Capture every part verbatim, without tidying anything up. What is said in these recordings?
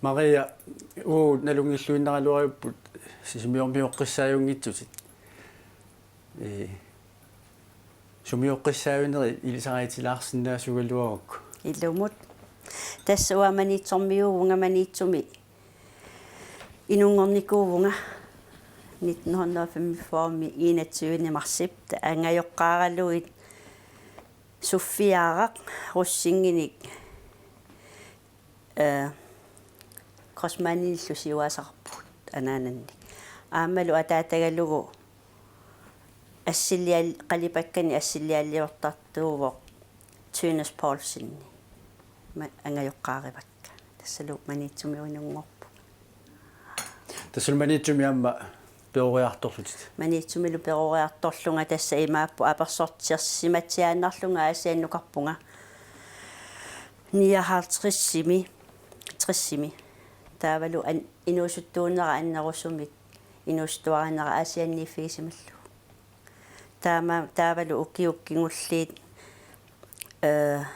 Maria, uagut nalunngilluinnaraluarpugut Sisimiormioqqissaajunngitsutit. Ee, sumiormioqqissaavinerit ilisarilaarsinnaasuugaluarukku. Ilumut. Tassa uanga Maniitsormiuuvunga, Maniitsumi inunngornikuuvunga nitten hundrede og femogfyrre enogtyvende marsip, angajoqqaaralugit Sofiaraq Rosingimik, eh, Kreutzmannillu siuaasaqarpugut anaanannik. Aammalu ataatagalugu assilial-, qalipakkanik assilialiortartuuvoq Tønnes Poulsen. Ma-, angajoqqaarivakka. Tassalu Maniitsumi inunngorpunga. Tassalu Maniitsumi aamma peroriartorlutit. Maniitsumilu peroriartorlunga, tassa imaappoq apersortissimatsiaannarlunga Aasiannukarpunga nioghalvtredsimi, tresimi. Taavalu an-, inuusuttuunera annerusumik inuusuttuarinera Aasianniiffigisimallugu. Taama, taavalu ukiut kingulliit, eh,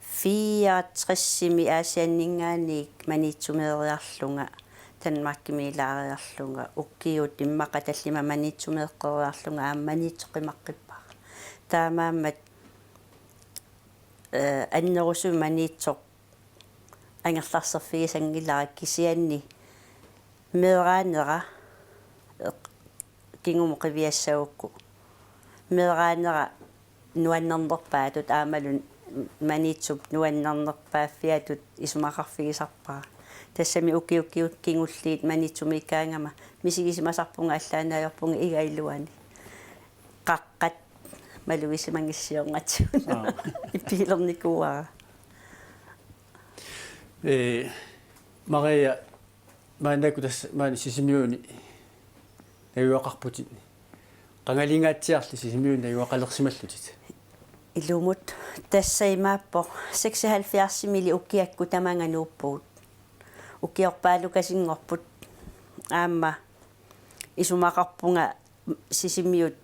fireogtresimi Aasianninngaanniit Maniitsumeeriarlunga, Danmarkimiilaariarlunga, ukiut immaqa tallimat Maniitsumeeqqeriarlunga aamma Maniitsoq qimaqqippara. Taamaammat, eh, annerusumik Maniitsoq angerlarserfigisanngilara, kisianni meeraanera, eq-, kingumut qiviassagukku, meeraanera nuannernerpaatut aammalu Maniitsup nuannernerpaaffiatut isumaqarfigisarpara. Tassami ukiut kingulliit Maniitsumiikkaangama misigisimasarpunga allaannaajorpunga iga iluani. Qaqqat malugisimanngitsoorngatsigit. Aap. Ippilernikuuara. Ee, Maria, maannakkut tassa maani Sisimiuni najugaqarputit. Qangalingaatsiarli Sisimiuni najugaqalersimallutit. Ilumut, tassa imaappoq seksoghalvfjerdsimili ukiakkut tamaanga nuuppugut. Ukiorpaalukasinngorput aamma isumaqarpunga Sisimiut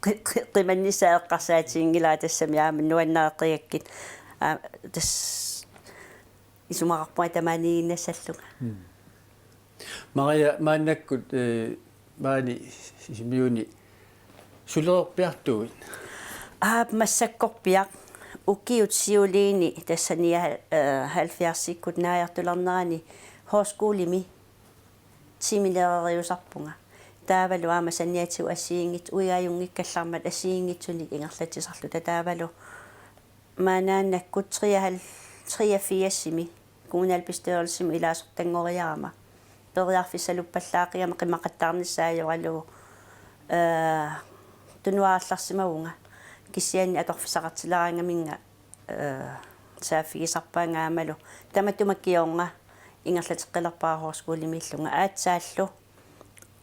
qi-, qi-, qimannissaa eqqarsaatiginngilara, tassami aamma nuannareqqigakkit. Aa, tassa isumaqarpunga tamaaniiginnassallunga. Mm. Maria, maannakkut, eh, maani Sisimiuni sulereerpiartuuit? Aap, massakkorpiaq. Ukiut siuliini, tassa nioghalvfjerdsikkut naajartulernerani højskolimi timelærerisarpunga. Taavalu aamma saniatigut assigiinngit-, uigaajunngikkallarmat assigiinngitsunik ingerlatsisarluta, taavalu maannakkut treoghalv-, treogfirsimi kommunalbestyrelsimi ilaasortanngoriarama periarfissaluppallaaqigama qimaqattaarnissaa ajoralugu, eh, tunuarallarsimavunga, kisianni atorfissaqartileraangaminga, eh, saaffigisarpaannga aammalu tamatuma kingorna ingerlateqqilerpara højskolimiillunga, aatsaallu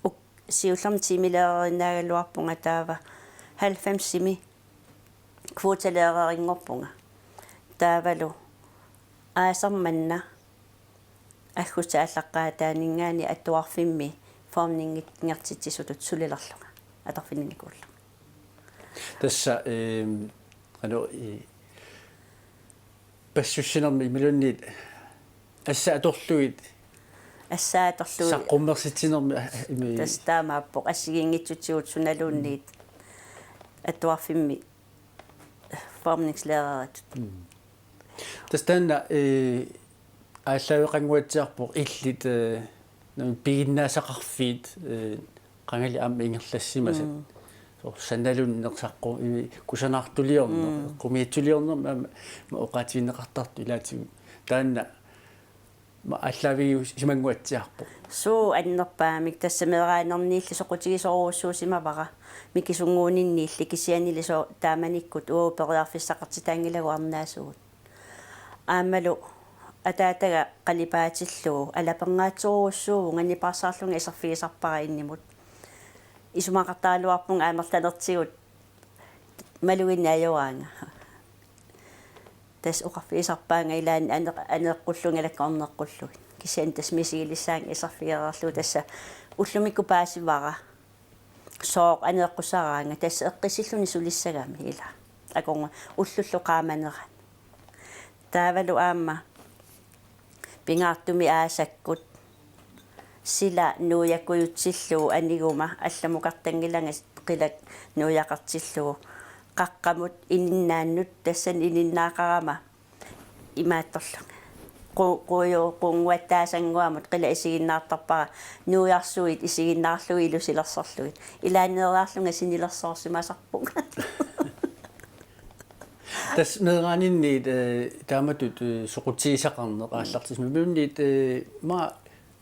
uk-, siullermik timelærerinnaagaluarpunga, taava halvfemsimi kvotelæreringorpunga. Taavalu aasaq manna aggustip aallaqqaataaninngaanniit atuarfimmi formningi-, ngertitsisutut sulilerlunga atorfinnikuullunga. Tassa, ehm, ano, i-, passussinermi imaluunniit assaat atorlugit. Assaat atorlugit. Saqqummersitsinermi, ah, imi. Tassa taamaappoq assigiinngitsutigut sunaluunniit atuarfimmi formningslæreritut. Mm. Tassa taanna, eh, aallaaveqannguatsiarpoq illit, eh, naamik piginnaasaqarfiit, eh, qangali aamma ingerlassimasat. Mm. Soorlu sanalunneq saqqu-, i-, kusanartuliorneq, mm, eqqumiitsuliornermi aamma, ma oqaatigineqartartut ilaatigut. Taanna ma aallaavigiusimannguatsiarpoq. Suu, annerpaamik, tassa meeraanerniilli soqutigisorujussuusimavara, mikisunnguuninniilli, kisiannili soo-, taamanikkut uagut periarfissaqartitaanngilagut arnaasugut. Aammalu ataataga qalipaatillugu alapernaatsorujussuuvunga, nipaarsaarlunga iserfigisarpara inimut. Isumaqartaraluarpunga amerlanertigut maluginneq ajoraanga. Tassa oqarfigisarpaannga ilaanni aneq-, aneeqqulluunngilakka orneqqullugit. Kisianni tassa misigilissaanga iserfigereerlugu, tassa ullumikkut paasivara. Sooq aneeqqusaraanga, tassa eqqissilluni sulissagami ila. Akornanni ullullu qaamanerani. Taavalu aamma Pingaartumik aasakkut sila nuiakkujutsillugu aniguma allamukartanngilanga qilak nuiaqartillugu qaqqamut ininnaannut tassani ininnaaqarama imaattorlunga. Qu-, quju-, qunnguattaasannguamut qila isiginnaartarpara nuiarsuit isiginnaarlugit ilusilersorlugit. Ilaanneeriarlunga sinilersoorsimasarpunga. Tassa meeraaninniit, eh, taamatut, eh, soqutigisaqarneq aallartismamiunniit, eh, ma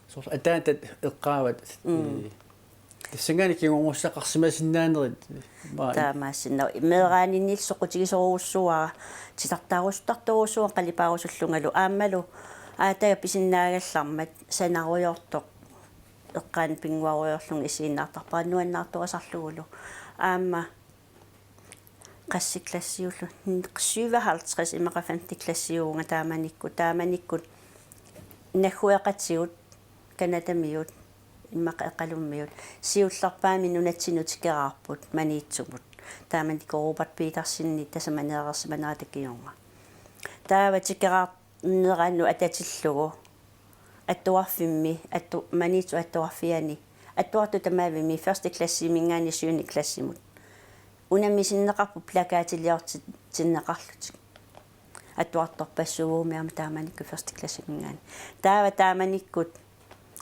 soorlu ataatat eqqaavat, mm, eh, tassanngaanniit kingornussaqarsimasinnaanerit, ma taamaassinnaavat. Meeraaninniit soqutigisorujussuuara, titartaarusuttartorujussuuara qalipaarusullungalu aammalu aataga pisinnaagallarmat sanarujoortoq eqqaani pinnguarujoorlunga isiginnaartarpara nuannaartorisarlugulu. Aamma qassit klassiullu, syvoghalvtreds, immaqa femte klassiuvunga taamanikkut, taamanikkut naggueqatigut, Canadamiut, immaqa Eqalummiut, siullerpaamik nunatsinnut tikeraarput Maniitsumut. Taamanikkut Robert Petersenip tasamaneereersimanera takiunga. Taava tikeraar-, neranut atatillugu, Atuarfimmi, atu-, Maniitsup atuarfiani, atuartut tamaavimmik første klassiminngaanniit syvende klassimut. Unammisinneqarput plakatiliortinneqarlutik. Atuartorpassuugumiarmi taamanikkut første klassiminngaanniit. Taava taamanikkut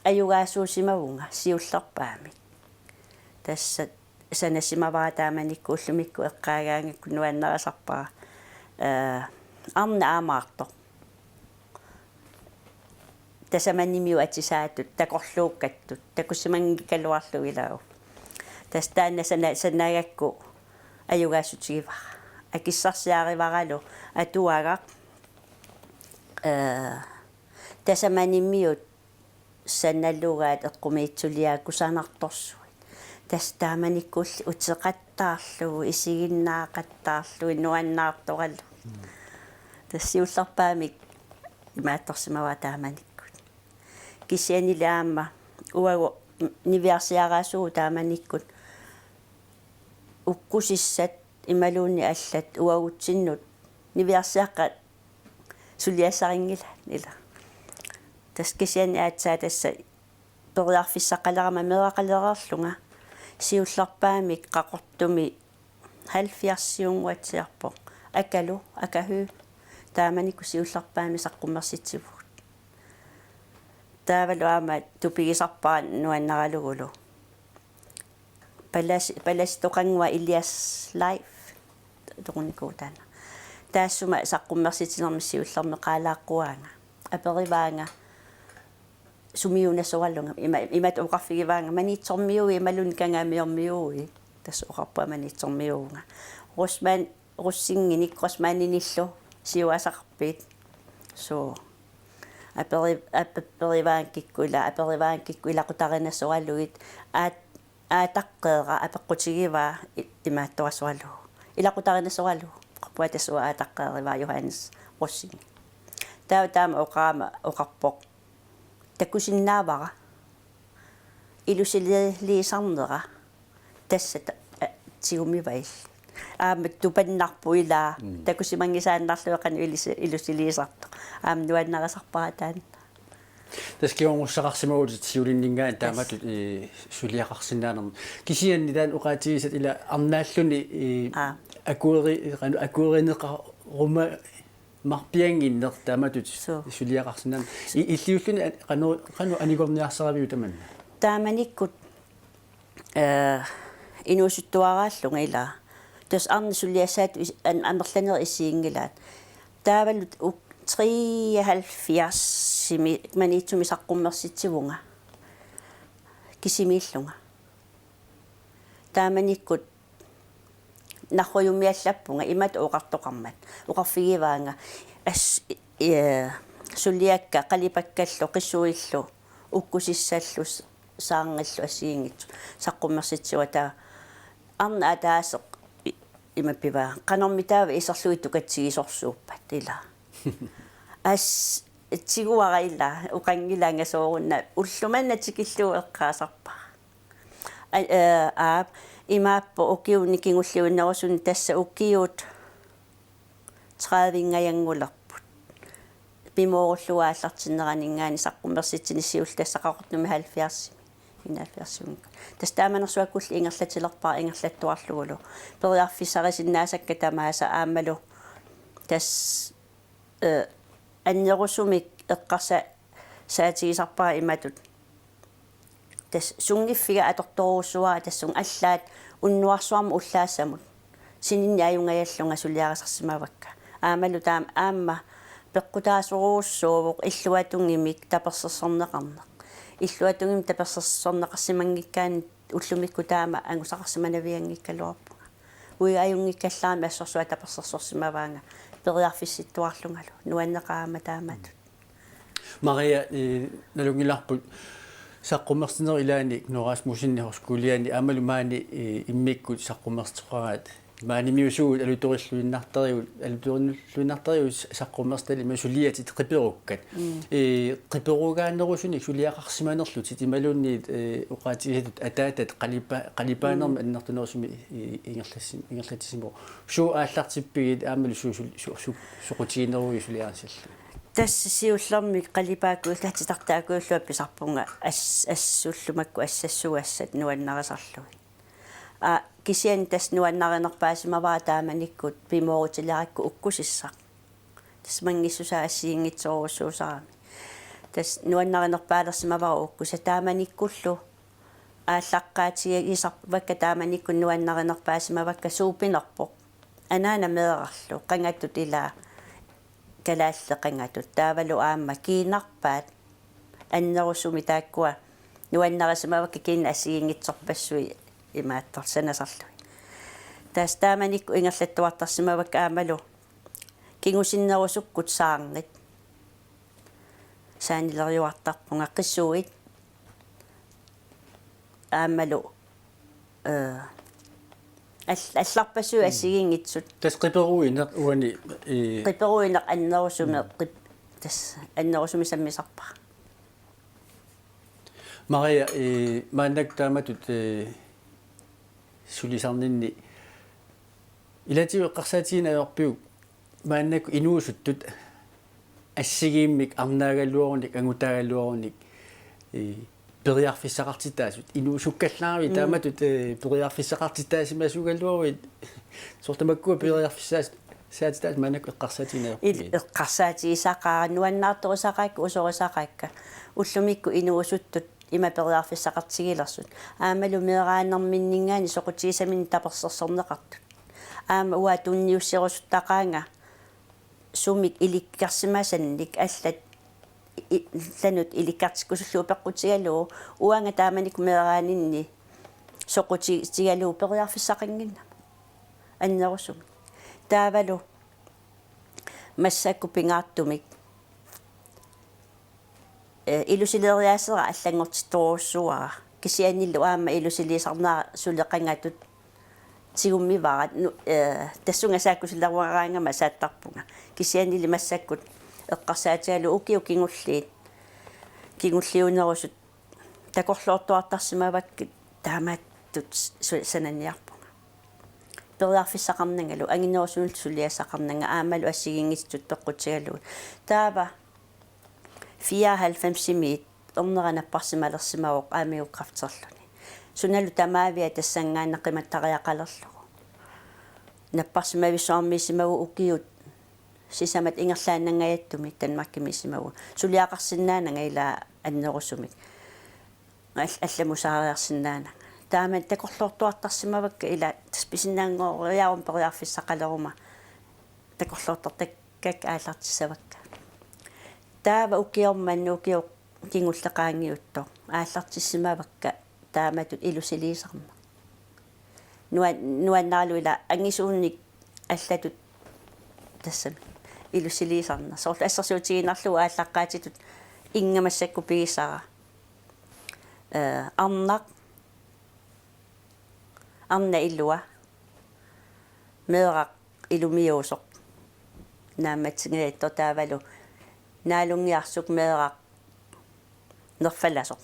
ajugaasuusimavunga siullerpaamik. Tassa sanasimavara taamanikkut ullumikkut eqqaagaangakku nuannarisarpara. Eh, arnaq aamaartoq. Tasamanimiut atisaatut, takorluukkattut, takusimanngikkaluarlugit ilaa. Tassa taanna sana-, sanagakku ajugaassutigiva. Akissarsiarivaralu atuagaq, eh, tasamanimiut sanalugaat eqqumiitsuliaat kusanartorsuit. Tassa taamanikkulli uteqattaarlugu, isiginnaaqattaarlugit, nuannaartoralu. Mm. Tassa siullerpaamik imaattorsimavara taamanikkut. Kisiannili aamma uagut niviarsiaraasuugut taamanikkut ukkusissat imaluunniit allat uagutsinnut niviarsiaqqat suliassarinngilaat ilaa. Tassa kisianni aatsaat tassa periarfissaqalerama meeraqalereerlunga siullerpaamik Qaqortumi halvfjerdsiunnguatsiarpoq. Akalu, Aka Høegh, taamanikkut siullerpaamik saqqummersitsivugut. Taavalu aamma tupigisarpara nuannaralugulu. Palas-, palasitoqanngua Elias Leif, toqunikuutaana. Taassuma saqqummersitsinermi siullermeqaalaaqquaanga. Aperivaanga sumiunnasoraluunga, ima-, imatut oqarfigivaanga Maniitsormiui imaluunniit Kangaamiormiui. Tassa oqarpunga Maniitsormiuuvunga. Rosman Rosingenilu, Rosmaninillu siuaasaqarpit? Suu. Aperi-, ap-, aperivaanga kikkut ila-, aperivaanga kikkut ilaqutariinnasoralugit, aat-, aataqqeera apeqqutigivaa i-, imaattorasoralugu. Ilaqutariinnasoralugu. Oqarpunga tassa uanga aataqqeerivara Johannes Rosing. Taava taama oqarama oqarpoq: Takusinnaavara ilusiliisarnera tassa ta-, a-, tigummivaat. Aamma tupannarpoq ilaa, mm, takusimanngisaannarlugu qanoq ilusi-, ilusiliisartoq. Aamma nuannarisarpara taanna. Tassa kingornussaqarsimavutit siulinninngaanniit, yes, taamatut, eh, suliaqarsinnaanermut. Kisianni taanna oqaatigisat ila arnaalluni, eh, aa, akueri-, qanoq akuerineqaruma- marpiannginneq taamatut, suu, suliaqarsinnaaneq. I-, illiulluni an-, qanoq, qanoq anigorniarsaraviuk tamanna? Taamanikkut, eh, inuusuttuaraallunga ilaa. Tassa arnat suliassaat is-, an-, amerlanerit isiginngilaat. Taavalu uk-, treoghalvfjerdsimi Maniitsumi saqqummersitsivunga. Kisimiillunga. Taamanikkut narrujummiallappunga imatut oqartoqarmat. Oqarfigivaanga as-, eh, suliakka qalipakkallu, qisuillu, ukkusissallu, s-, saarngillu assigiinngitsut saqqummersitsivugut, taava arnaq ataaseq i-, ima pivaa: Qanormi taava iserlugit tukatsigisorsuuppat ilaa? As-, tiguara ilaa, oqanngilanga soorunami, ulloq manna tikillugu eqqaasarpara. A-, eh, aap, imaappoq ukiuni kingulliunnerusunni, tassa ukiut tredivinngajanngulerput. Pimoorullugu aallartinneraninngaanniit saqqummersitsineq siulleq tassa Qaqortumi halvfjerdsimi. Enoghalvfjerdsiunngikkaluarluni. Tassa taamanersuakkulli ingerlatilerpara ingerlattuarlugulu. Periarfissarisinnaasakka tamaasa aammalu tassa, eh, annerusumik eqqarsa-, saatigisarpara imatut. Tassa sunngiffiga atortorujussuuara tassunga allaat unnuarsuarmut ullaassamut. Sininni ajungajallunga suliarisarsimavakka. Aammalu taama aamma peqqutaasorujussuuvoq illuatungimik tapersersorneqarneq. Illuatungimik tapersersorneqarsimanngikkaanni ullumikkut taama angusaqarsimanavianngikkaluarpunga. Uiga ajunngikkallarami assorsuaq tapersersorsimavaanga periarfissittuarlungalu. Nuanneqaaq aamma taamatut. Maria, eh, nalunngilarput saqqummersinerup ilaani Knud Rasmussenip Højskoliani aammalu maani, eh, immikkut saqqummersitoqaraat. Maanimiusugut alutorilluinnartarigut, alutorilluinnartarigut saqqummersitallit suliatit qiperukkat. Mm. Eh, qiperugaanerusunik suliaqarsimanerlutit imaluunniit, eh, oqaatigisatut ataatat qalipa-, qalipaanermik Mm. annertunerusumik, eh, ingerlassi-, ingerlatsisimavugut. Suut aallartippigit aammalu su-, su-, su-, su-, soqutigineruit suliarissallugu? Tassa siullermik qalipaakujullunga titartaakujullunga pisarpunga as-, assullu makku assassugassat nuannarisarlugit. Aa, kisianni tassa nuannarinerpaasimavara taamanikkut pimoorutilerakku ukkusissaq. Tassa manngissusaa assigiinngitsorujussuusarami. Tassa nuannarinerpaalersimavara ukkusissaq taamanikkullu aallaqqaatigisarpakka taamanikkut nuannarinerpaasimavakka suupinerpoq. Anaana meerarlu, qangatut ilaa kalaallit qangatut. Taavalu aamma kiinarpaat annerusumik taakkua nuannarisimavakka kiinnat assigiinngitsorpassuit imaattoq sanasarlugit. Tassa taamanikkut ingerlattuartarsimavakka aammalu kingusinnerusukkut saarngit. Saanileriuartarpunga qisuit. Aammalu, eh, all-, allarpassuit Mm. assigiinngitsut. Tassa qiperuineq uani, eh, Qiperuineq annerusumik Mm. qip-, tassa annerusumik sammisarpara. Maria, eh, maannakkut taamatut, eh, sulisarninni ilaatigut eqqarsaatigineq ajorpiuk maannakkut inuusuttut assigiimmik arnaagaluarunik angutaagaluarunik, eh, periarfissaqartitaasut inuusukkallaravit Mm. taamatut, eh, periarfissaqartitaasimasugaluaruit soorlu tamakkua periarfissaas-, saatitaasut maannakkut eqqarsaatigineq ajorpiuk? Il-, eqqarsaatigisaqaara nuannaartorisaqaakka usorisaqaakka ullumikkut inuusuttut ima periarfissaqartigilersut. Aammalu meeraanerminninngaanniit soqutigisaminnik tapersersorneqartut. Aamma uanga tunniussirusuttaqaanga sumik ilikkarsimasannik allat i-, allanut ilikkartikkusullugu peqqutigalugu uanga taamanikkut meeraaninni soqutigigalugu periarfissaqannginnama annerusumik. Taavalu massakkut pingaartumik, eh, ilusileriaaseq allanngortittorujussuuara. Kisiannili aamma ilusiliisarnera suli qangatut tigummivara. Nu-, eh, tassunga saakkusilerugaraangama saattarpunga. Kisiannili massakkut eqqarsaatigalugu ukiut kingulliit, kingulliunerusut takorloortuartarsimavakkit taamaattut su-, sananiarpunga. Periarfissaqarnangalu, anginerusumillu suliassaqarnanga aammalu assigiinngitsut peqqutigalugu. Taava fireoghalvfemsimiit ernera napparsimalersimavoq aamigooq kræfterluni. Sunalu tamaavia tassanngaannaq qimattariaqalerlugu. Napparsimavissuarmiissimavugut ukiut sisamat ingerlaannangajattumik Danmarkimiissimavugut. Suliaqarsinnaananga ilaa annerusumik. All-, allamusaariarsinnaananga. Taamani takorloortuartarsimavakka ilaa tassa pisinnaanngoreeruma periarfissaqaleruma takorloortartakkakka aallartissavakka. Taava ukioq manna ukioq kingulleq qaangiuttoq aallartissimavakka taamatut ilusiliisarneq. Nua-, nuannaralu ilaa angisuunik allatut tassami ilusiliisarneq. Soorlu assersuutigiinnarlugu aallaqqaatitut inga massakkut pigisara. Eh, arnaq, arnap ilua, meeraq ilumiuusoq, naammatsingajattooq taavalu naalunngiarsuk meeraq nerfalasoq.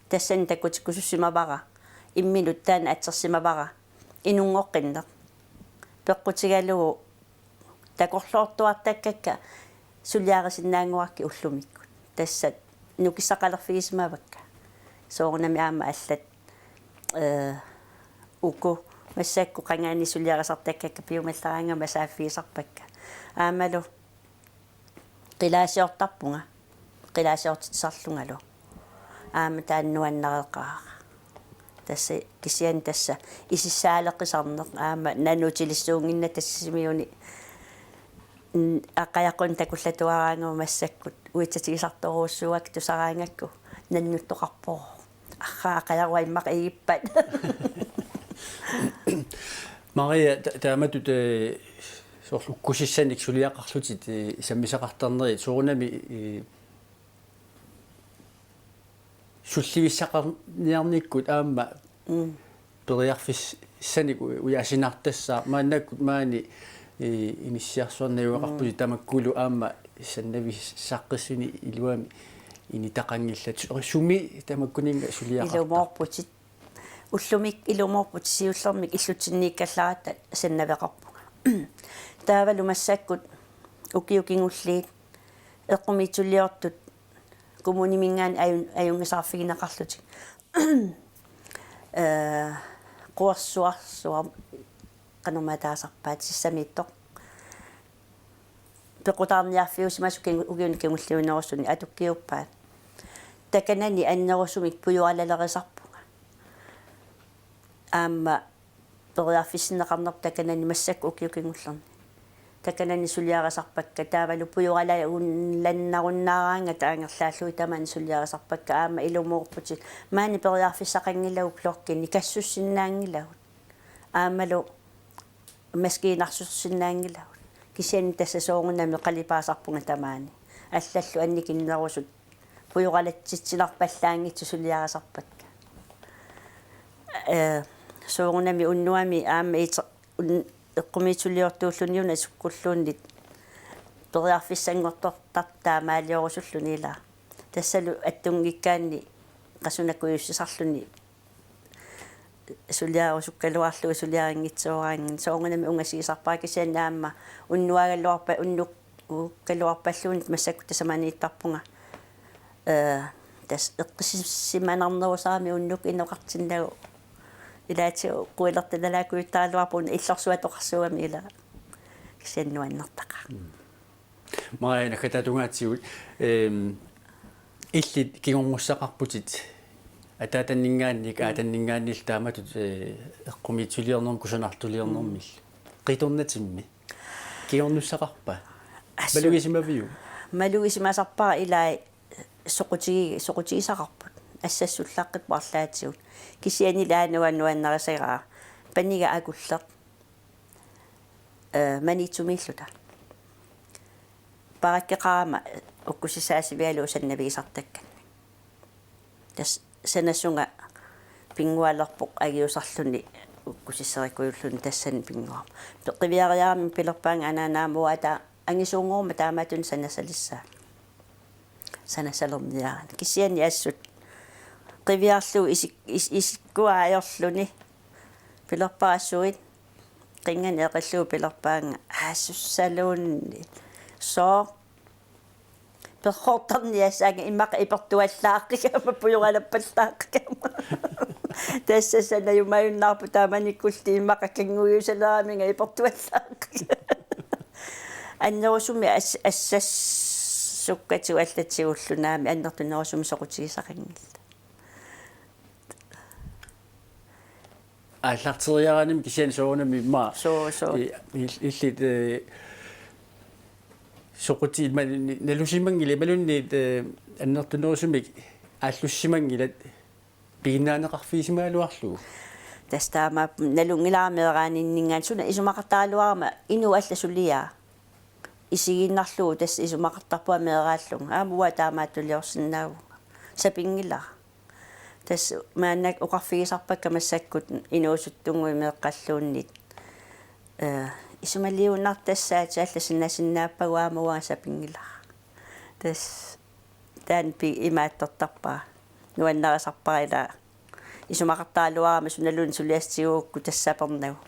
Tassani takutikkusussimavara, imminut taanna atsersimavara, inunngoqqinneq. Peqqutigalugu takorloortuartakkakka suliarisinnaanngorakkit ullumikkut. Tassa nukissaqalerfigisimavakka. Soorunami aamma allat, eh, uku massakkut qangaani suliarisartakkakka piumallaraangama saaffigisarpakka. Aammalu qilaasiortarpunga, qilaasiortitsisarlungalu. Aamma taanna nuannareqaara. Tassa kisianni tassa isissaaleqisarneq aamma nanuutilissuunnginnatta Sisimiuni, mm, aqajaqqunut takullatuaraangama massakkut uitsatigisartorujussuuakka tusaraangakku nannuttoqarpoq. Arraa, aqajarua immaqa igippat. Maria, ta-, taamatut, eh, soorlu ukkusissanik suliaqarlutit, eh, sammisaqartarnerit soorunami, eh, sullivissaqarniarnikkut aamma Mm. periarfissanik u-, ujaasinaartassaaq maannakkut maani, eh, inissiarsuarniuaqarputit Mm. tamakkulu aamma sannavissaqqissuni iluamik initaqanngillat. Su-, sumi tamakkuninnga suliaqartarpit? Ilumoorputit. Ullumi ilumoorputit siullermik illutsinniikkallaratta sannaveqarpunga. Taavalu massakkut ukiut kingulliit eqqumiitsuliortut kommuniminngaanniit ajun-, ajunngisaarfigineqarlutik. Eh, quersuarsuaq qanormaa taasarpaat, Sissamiittoq. Pequtaarniarfiusimasoq kingu-, ukiuni kingulliunerusuni atukkiuppaat. Takanani annerusumik pujoralalerisarpunga. Aamma periarfissinneqarnerput takanani massakkut ukiut kingullerni. Takanani suliarisarpakka taavalu pujoralagunnaarunnaaraangata angerlaallugit tamaani suliarisarpakka aamma ilumoorputit. Maani periarfissaqanngilagut klokkini kassussinnaanngilagut. Aammalu maskiinarsusersinnaanngilagut. Kisianni tassa soorunami qalipaasarpunga tamaani. Allallu annikinnerusut pujoralatsitsinarpallaanngitsut suliarisarpakka. Eh, soorunami unnuami aamma ite-, un-, eqqumiitsuliortuulluni una sukkulluunniit periarfissanngortortartut taamaaliorusulluni ilaa. Tassalu attunngikkaanni qasunakujussisarluni suliarusukkaluarlugu suliarinngitsooraanni soorunami ungasigisarpara kisianni aamma unnuagaluarpa-, unnukkaluarpalluunniit massakkut tasamaniittarpunga. Eh, tassa eqqissisimanarnerusarami unnukkut inoqartinnagu. Ilaatigut quilertalaalakujuttaraluarpunga illorsuatoqarsuugami ilaa. Kisianni nuannertaqaaq. Mm. Maria, naggataatungaatsigut, ehm, illit kingornussaqarputit ataatanninngaanniit, mm, aatanninngaanniillu taamatut, eh, eqqumiitsuliornermi kusanartuliornermillu. Mm. Qitornatimmi. Kingornussaqarpa? Assut. Malugisimaviuk? Malugisimasarpara ilaa soqutigi-, soqutigisaqarput. Assassullaqqippoq arlaatigut. Kisianni ilaanni uanga nuannarisaraa. Paniga akulleq. Eh, Maniitsumiilluta. Parakkeqarama ukkusissaasivigalugu sannavigisartakkannik. Tassa sanasunga pinngualerpoq angiusarluni ukkusisserikujulluni tassani pinnguarpoq. Pe-, qiviariarami pilerpaanga anaanaamut uanga angisuunngormat taamaattunik sanasalissaa. Sanasalerniarani. Kisianni assut qiviarlugu isik-, is-, isikkua ajorluni. Pilerpara suit. Qinngani eqillugu pilerpaanga aassussaluunniit. Sooq. Perrortarniassaanga immaqa ipertuallaaqqigama pujoralappallaaqqigama. Tassa sanajumajunnaarpoq taamanikkulli immaqa kannguiusaleraminga ipertuallaaqqigama. Annerusumik as-, assassukkatigut allatsigullu naamik annertunerusumik soqutigisaqanngillat. Aallarteriaraanni kisianni soorunami immaqa. Suu, suu. I-, il-, illit, eh, soquti-, ma-, ni-, nalusimanngillat imaluunniit, eh, annertunerusumik aallussisimanngilat piginnaaneqarfigisimagaluarlugu. Tassa taama nalunngilara meeraaninninngaanniit suna isumaqartaraluarama inuup alla suliaa. Isigiinnarlugu tassa isumaqartarpunga meeraallunga. Aamma uanga taamaattuliorsinnaavunga. Sapinngilara. Tassa maannakkut oqarfigisarpakka massakkut inuusuttunnguit meeqqalluunniit. Eh, isumaliuinnartussaatit allat sanasinnaappagut aamma uanga sapinngilara. Tassa taanna pi-, imaattortarpara. Nuannarisarpara ilaa. Isumaqartaraluarama sunaluunniit suliassatiguukku tassa sapernagu.